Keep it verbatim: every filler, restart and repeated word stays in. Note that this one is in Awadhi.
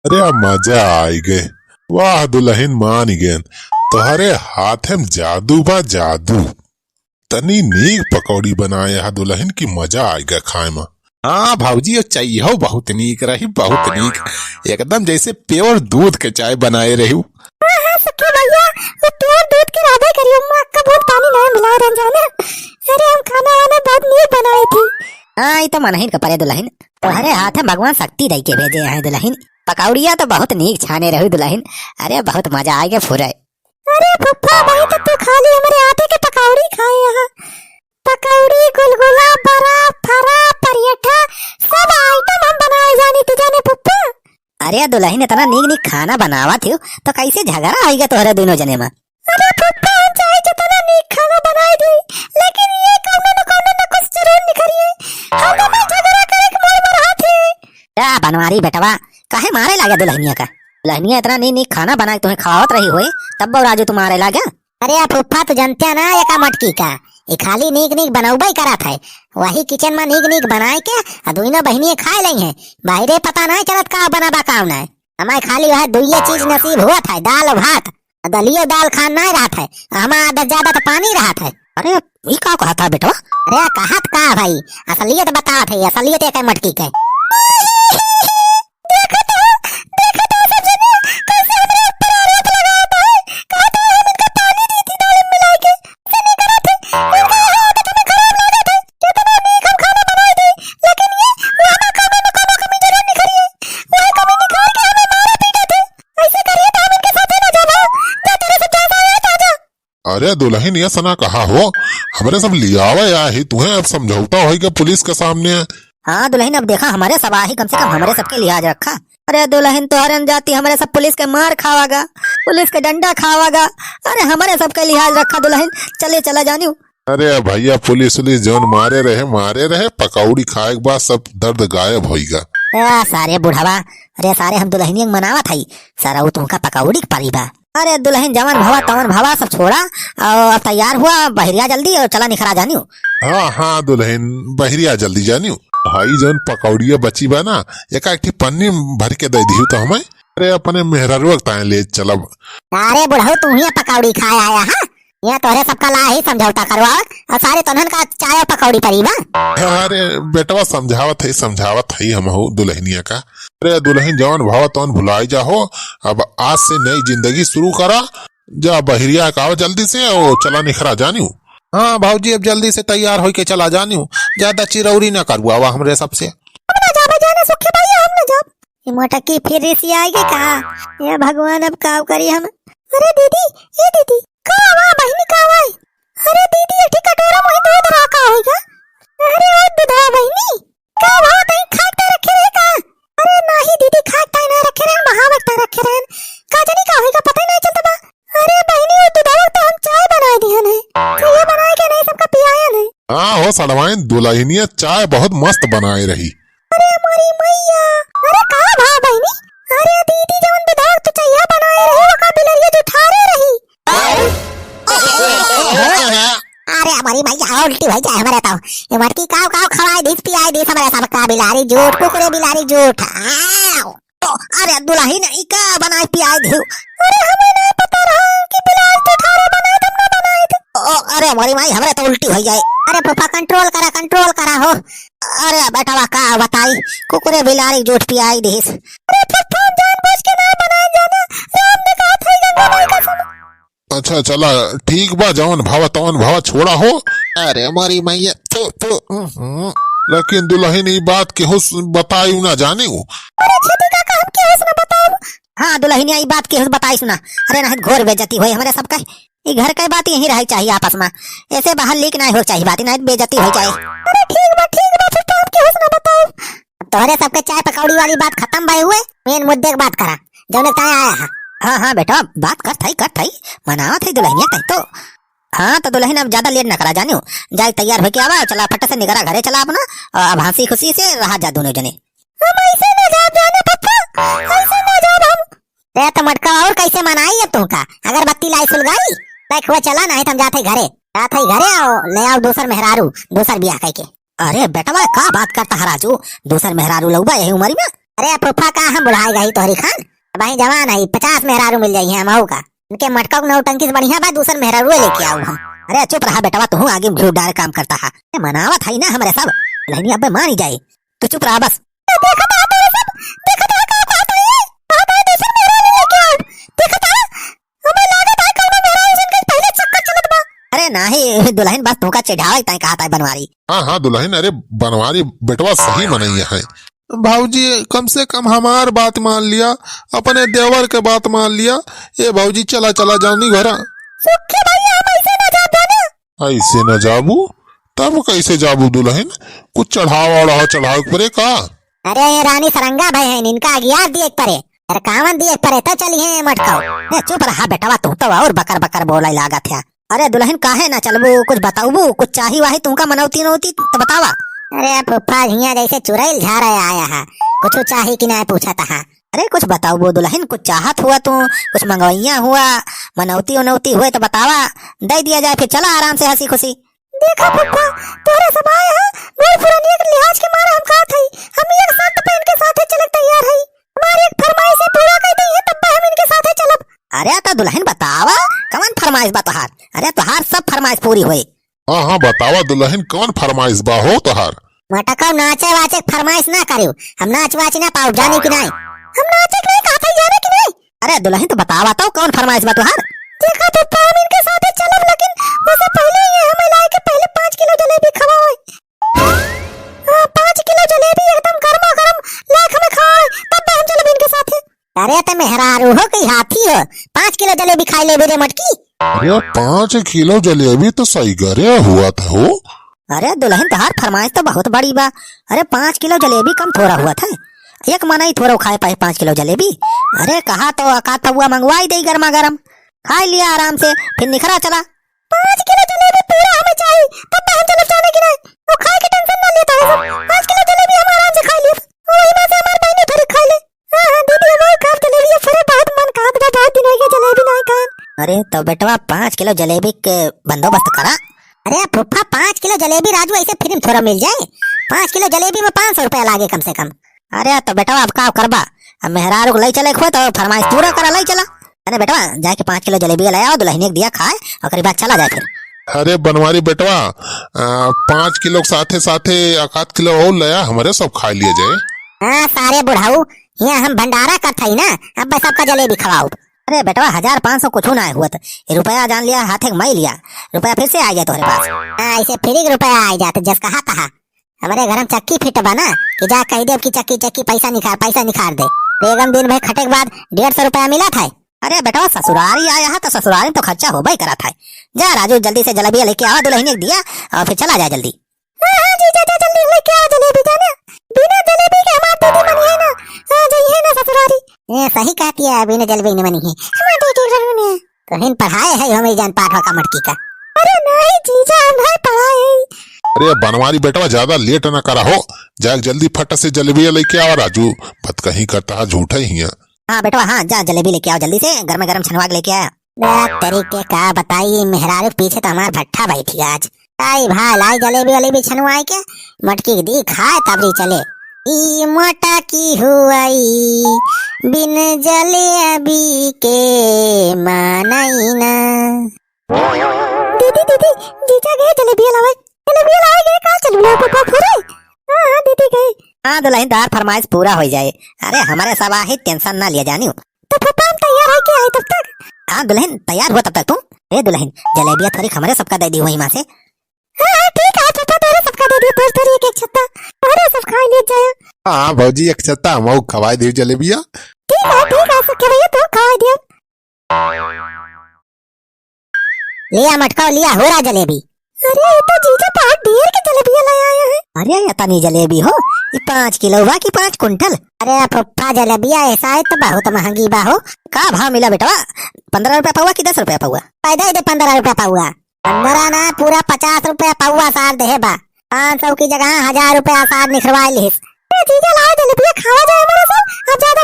अरे, मजा आइ गए। वाह दुलहिन, मान गएन। तोहरे हाथे में जादू बा, जादू। तनी नीक पकौड़ी बनाए हा दुलहिन, कि मजा आइ गए खाए में। हाँ भौजी, यो चाहियो बहुत नीक रही, बहुत नीक। एकदम जैसे pure दूध के चाय बनाए रही। हाँ, हाँ, सखी भैया, वो pure दूध के रहबे करियो, अम्मा का बहुत पानी ना मिला रंजाना। अरे, हम खाना वाना बहुत नीक बनाए थी। हाँ, ई तो मनहिन के परे दुलहिन। तोहरे हाथ में भगवान शक्ति दई के भेजे हैं दुलहिन। पकौड़िया तो बहुत नीक छाने रही दुलहिन। अरे, बहुत मजा आइ गए फुरे। अरे फुफ्फा, भाई तो तू खाली हमरे आटे के पकौड़ी खाए यहाँ। पकौड़ी, गुलगुला, बरा, फरा, परेठा, सब item हम बनाए जानी थी जाने फुफ्फा। अरे दुलहिन, इतना नीक नीक खाना बनावत हियो, तो कैसे झगड़ा होइगा तोहरे दुनो जने में? अरे फुफ्फा, हम चाहे जितना नीक खाना बनाए दी, लेकिन ये कौनो न कौनो न कुछ जरूर निकरिए। हम दोनों झगड़ा करे के मोड़ में रहत ही। ए बनवारी बेटवा, काहे मारे लागे दुलहिनिया का? दुलहिनिया इतना नीक नीक खाना बना के तुम्हें खवावत रही होए, तब बौराजू तू मारे लागे? अरे फुफ्फा, तू जनते ना एका मटकी का, ये खाली नीक नीक बनौबे करत है, वही kitchen में नीक नीक बनाए के आ दुइनो बहिनिये खाए लई है। बाहरे पता नहीं चलत का बनाबा का नहीं। हमारे खाली वह दुइये चीज नसीब हुआ था, दाल और भात। आ दलियो दाल खान नहीं रहत है, हमारा आदत ज्यादा तो पानी रहत है। अरे, ई का कहत है बेटवा? अरे, कहत का भाई, असलियत बतावत है, असलियत एक है मटकी के। देखत हो, देखत हो सब जने, कैसे हमरे ऊपर आरोप लगावत है, कहत है हम इनका पानी दी थी दाल में मिला के, ऐसे नहीं करत है, इनका यहाँ आदत हमें खराब लागत है, कितना नीक हम खाना बनाए दी, लेकिन ये, वो हमार खाना में कोनो कमी जरूर निकालिए, वही कमी निकाल के हमें मारा पीटा थे, ऐसे करिए तो हम इनके साथ ही ना जाबो, जा तेरे से ज्यादा आया ताजा। अरे दुलहिन, ये सना कहा हो, हमरे सब लियावे आही, तुहें अब समझौता होइगा पुलिस के सामने। हाँ दुलहिन, अब देखा हमरे सब आही, कम से कम हमरे सबके लिहाज रखा। अरे दुलहिन, तोहरे न जाती हमरे सब पुलिस के मार खावागा, पुलिस के डंडा खावागा। अरे हमरे सबके लिहाज रखा दुलहिन, चले चला जानियो। अरे भैया, पुलिस उलिस जौन मारे रहे, मारे रहे, पकौड़ी खाए के बाद सब दर्द गायब होइगा। ए सारे बुढ़वा, अरे सारे हम दुलहिनिया के मनावत हई, सारा उ तुमका पकौड़ी के परी बा। अरे दुलहिन, जवन भवा तवन भवा, सब छोड़ा, और अब तैयार हुआ, बहरिया जल्दी और चला निखरा जानियो। हाँ, हाँ दुलहिन, बहरिया जल्दी जानियो। भाई जौन पकौड़िया बची बा ना, एका एक ठी पन्नी भर के दे दिहु तो हमें। अरे अपने मेहरारुआ के ताए ले चलब। अरे बुढ़ऊ, तू ही पकौड़ी खाए आया है? यहाँ तोहरे सबका ला ही समझौता करवाओ और सारे तोहन का चाय और पकौड़ी परी बा। अरे बेटवा, समझावत है, समझावत है हमहू दुलहिनिया का। अरे दुलहिन, जवन भावा तवन भुलाई जाहो, अब आज से नई जिंदगी शुरू करा। जा बहरिया का आवा जल्दी से, ओ चला निखरा जानियो। हाँ भौजी, अब जल्दी से तैयार होइके चला जानियो, ज्यादा चिरौरी ना करवावा हमरे सबसे। हम ना जाबे जाने सुखी भैया, हम ना जाब। ई मोटकी फिर रिसियाइगे का? हे भगवान, अब का करी हम? अरे दीदी, ए दीदी, का हुआ बहिनी, का हुआ? अरे दीदी, एक ठी कटोरा में दूध रखा होइगा। अरे ओ दुधवा बहिनी, का हुआ, तई खाट पे रखे रहे का? अरे नाही दीदी, खाट पे ना रखे रहे, महावत पे रखे रहे। का जानी का होइगा, पता नहीं चलता बा। अरे बहिनी, ओ दुधवा तो हम चाय बनाए दिहन है, चाय बनाए के नहीं सबका पियायन है। हाँ हो सड़वाइन, दुलहिनिया चाय बहुत मस्त बनाए रही। अरे मोरी मैया, अरे का भा बहिनी? अरे दीदी, जवन दुधार तू चैया बनाए रही, ओका बिलरिया जुठारे रही। अरे मोरी मैया, उल्टी भई जाए हमरे तो। ये मटकी काव काव खवाए दिस, पियाए दिस हमरे सब का बिलारी जूठ, कुकुरे बिलारी जूठ। आव। तो अरे दुलहिन, ई का बनाए पियाए दिहु? अरे हमें नहीं पता रहा कि बिलारी जुठारे बनाए, तब ना बनाए थे। ओ, अरे मोरी माई, हमरे तो उल्टी होई जाए। अरे फूफा, control करा, control करा हो। अरे बेटवा, का बताई, कुकुरे बिलारी जूठ पियाई दिस। अरे फूफा, हम जानबूझ के ना बनाए जाना, राम ने कहा था गंगा माई कसम। अच्छा चला, ठीक बा, जवन भावा तवन भावा, छोड़ा हो। अरे मोरी मैया, थू, थू, उहुं। लेकिन दुलहिन, ई बात केहू से बताई ना जानी हो। अरे छेदी काका, हम केहू से ना बताऊ। हाँ दुलहिनिया, ई बात केहू से बताई सुना। अरे नहीं घोर बेइज्जती होई हमरे सबका। ई घर के बात यहीं रहे चाहिए आपस में, ऐसे बाहर लीक नहीं हो चाहिए बात, नहीं बेइज्जती हो जाए। अरे ठीक बा, ठीक बा, फिर तो हम केहू से ना बताओ। तोहरे सबके चाय पकौड़ी वाली बात खत्म भई हुए, main मुद्दे की बात करा, जौने ताए आया है। हाँ, हाँ बेटा, बात कर थई, कर थई, मनावत है दुलहिनिया तई तो। हाँ तो दुलहिन, अब ज्यादा late ना करा जानियो, जाए तैयार होके आवा, चला फट से निकरा घरे चला अपना, और अब हंसी खुशी से रहा जा दोनों जने। हम ऐसे ना जाब जाने पप्पा, ऐसे ना जाब हम। रे तो मटका और कैसे मनाई अब तुमका? अगरबत्ती लाई सुलगाई? देख हुआ चला, नहीं तो हम जाते घरे। जाते घरे आओ, ले आओ दूसर मेहरारू, दूसर बियाह कइके। अरे बेटवा, का बात करता है राजू? दूसर मेहरारू लउबा यही उम्र में? अरे फूफा, का हम बुढ़ाए गई तोहरी खान? अबहीं जवान है, पचास मेहरारू मिल जाई हैं हमहू का। इनके मटका के नौटंकी से बढ़िया बा, दूसर मेहरारू लेके आऊ हम। अरे चुप रहा बेटवा, तू आगे में घी डारे काम करता है। ए, मनावत है ना हमरे सब, लेकिन अबे मानी जाए, तू चुप रहा बस। देखत है तोरे सब, देखत है का कहत है, कहत है दूसर मेहरारू लेके आऊ, देखत है। हमें लागत है कौनो मेहरारू सन के पहले चक्कर चलत बा। अरे नाही दुलहिन, बस तोहका चिढ़ावे ताई कहत है बनवारी। हाँ, हाँ दुलहिन, अरे बनवारी बेटवा सही मनई है। भौजी, कम से कम हमार बात मान लिया, अपने देवर के बात मान लिया। ए भौजी, चला, चला जानी घरा। सुखी भैया, हम ऐसे ना जाबे ना। ऐसे ना जाबू? तब कैसे जाबू दुलहिन? कुछ चढ़ावा ओढ़ावा चढ़ावे के परे का? अरे ये रानी सरंगा भाई है, इनका अगियार दिए के परे। अरे कावन दिए के परे, तो चली है मटकाओ। ए, चुप रहा बेटवा, तू तो और बकर बकर बोले लागत है। अरे दुलहिन, काहे ना चलबू? कुछ बताउबू? कुछ चाही वाही तुमका मनौती नौती तो बतावा। अरे फूफा, हियाँ जैसे चुड़ैल झारे आया है, कुछ चाही कि ना पूछत है। अरे कुछ बताउबू दुलहिन, कुछ चाहत हुआ तू, कुछ मंगवैया हुआ, मनौती उनौती हुए तो बतावा, दे दिया जाए, फिर चला आराम से हंसी खुशी। देखा फूफा, तोहरे सब आए हैं, बूढ़ पुरानिया के लिहाज के मारे हम कहत हई, हम एक शर्त पे इनके साथे चले के तैयार हई। हमारी एक फरमाइश है, पूरा कर दे, तब हम इनके साथे चलब। अरे तो दुलहिन बतावा, कवन फरमाइश बा तोहार? अरे तोहार सब फरमाइश पूरी होई। हाँ, हाँ, बतावा दुलहिन, कवन फरमाइश बा हो तोहार? मटका नाचे वाचे के फरमाइश ना करियो, हम नाच वाच ना पाउब, जाने कि नाई? हम नाचे के नहीं कहत हई, जाने कि नाई? अरे दुलहिन, तो बतावा तो, कौन फरमाइश बा तुहार? देखा फूफा, हम इनके साथे चलब, लेकिन ओसे पहले ये हमें लाए के पहले पाँच किलो जलेबी खवाओ। हाँ, पाँच किलो जलेबी एकदम गर्मा गर्म लाए के हमें खवाओ, तब हम चलब इनके साथे। अरे तो मेहरारू हो कि हाथी हो, पाँच किलो जलेबी खाई लेबे रे मटकी? अरे पाँच किलो जलेबी तो सही गरे हुआ था हो। अरे दुलहिन, तोहार फरमाइश तो बहुत बड़ी बा। अरे पाँच किलो जलेबी कम थोड़ा हुआ था, एक मनई थोड़ा खाए पाए पाँच किलो जलेबी। अरे कहा तो अकात पौआ मंगवाई दे गर्मा गर्म, खाई लिया आराम से, फिर निखरा चला। पाँच किलो जलेबी पूरा हमें चाहिए, तब हम चलब जाने कि नहीं। वो खाए के टेंशन ना लेता है सब, पाँच किलो जलेबी हम आराम से खा लिए, वही में से हमारे बहनी थोड़ी खा ले। हाँ, हाँ, दीदी, हमारे खाब जलेबी, अरे बहुत मन कहत बा, बहुत दिन हो गया जलेबी ना खान। अरे तो बेटवा, पाँच किलो जलेबी के बंदोबस्त करा। अरे फूफा, पाँच किलो जलेबी राजू ऐसे फ्री में थोड़ा मिल जाए? पाँच किलो जलेबी में पाँच सौ रुपया लागे कम से कम। अरे तो बेटवा, अब का करबा, अब मेहरारू को ले चले खोए तो फरमाइश पूरा करा, ले चला। अरे बेटवा, जाके पाँच किलो जलेबी ले आओ, दुलहिनिया के दिया खाए, ओकरी बाद चला जाए फिर। अरे बनवारी बेटवा, आ, पाँच किलो के साथे साथे एक आध किलो और ले आ, हमरे सब खा लिए जाए। हाँ सारे बुढ़ाऊ, यहाँ हम भंडारा करत हई ना, अब बस सबका जलेबी खवाओ। अरे बेटवा, हजार पाँच सौ कुछ ना हुआ, तो ये रुपया जान लिया, हाथे में लिया, रुपया फिर से आ गया तोहरे पास। हाँ, ऐसे फ्री के रुपया आ जाते, जस कहा तहा। हमरे घर में चक्की फिट बा ना, कि जा कह देब कि चक्की, चक्की, पैसा निखार, पैसा निखार दे। बेगम दिन भर खटे के बाद डेढ़ सौ रुपया मिलत है। अरे बेटवा, ससुरारी आया है तो ससुरारी में तो खर्चा होबे करत है। जा राजू, जल्दी से जलेबिया लेके आवा, दुलहिनिया के दिया, और फिर चला जाए जल्दी। हाँ, हाँ, जीजा, जा जल्दी लेके आओ जलेबी, जाना। बिना जलेबी के हमार दीदी मनी है ना, आ जाई है ना ससुरारी। ए, सही कहती है, बिना जलेबी नहीं मनी है। हमार दीदी जरूर है। तोहिन पढ़ाए है, हमें जान पाठ का मटकी का। अरे नहीं जीजा, हम नहीं पढ़ाए है। अरे बनवारी बेटवा, ज्यादा लेट ना करा हो, जाके जल्दी फट से जलेबिया लेके आवा राजू, बत कहीं करता है झूठा ही है। हाँ बेटवा, हाँ, जा जलेबी लेके आओ जल्दी से, गर्मा गर्म छनवा के लेके आया। बे तेरी के का बताई, मेहरारू के पीछे तो हमार भट्ठा बैठी आज। आई भाई, लाई जलेबी वलेबी छनवाई के, मटकी के दी खाए तब री चले। ई मोटा की हुआई, बिन जलेबी के मानई ना। दीदी, दीदी, जीजा गए जलेबिया लावे। जलेबिया लावे गए, का चलू ना पापा फुरे? हाँ, हाँ, दीदी गए। हाँ, दुलहिन, तोहार फरमाइश पूरा हो जाए। अरे, हमारे सब आहे, टेंशन ना लिया जानियो। तो पापा, हम तैयार है के आए तब तक? हाँ, दुलहिन, तैयार हुआ तब तक तू। ए, दुलहिन, जलेबिया थोड़ी हमरे सबका दे दी वही माँ से। हाँ, हाँ, ठीक है, पापा, तोरे सबका दे दिया, थोड़ी, थोड़ी एक, एक छत्ता। अरे, सब खा ले जाए। हाँ, भौजी, एक छत्ता हम खवाए दियो जलेबिया। ठीक है, ठीक है, सुखे भैया, तू खवाए दियो। लिया मटकाओ, लिया होरा जलेबी। अरे, ये तो जीजा बहुत ढेर के जलेबिया ले आया है। अरे, ये तनी जलेबी हो, ये पाँच किलो बा कि पाँच कुंटल? अरे फुफ्फा, जलेबिया ऐसा है तो बहुत महंगी बा हो। का भाव मिला बेटवा, पन्द्रह रुपया पौवा कि दस रुपया पौवा? पैदा ही दे पन्द्रह रुपया पौवा। पन्द्रह ना, पूरा पचास रुपया पौवा सार देहे बा। पाँच सौ की जगह हजार रुपया सार निखरवा लिहिस। ए जीजा, लाओ जलेबिया खावा जाए हमारे सब, अब ज्यादा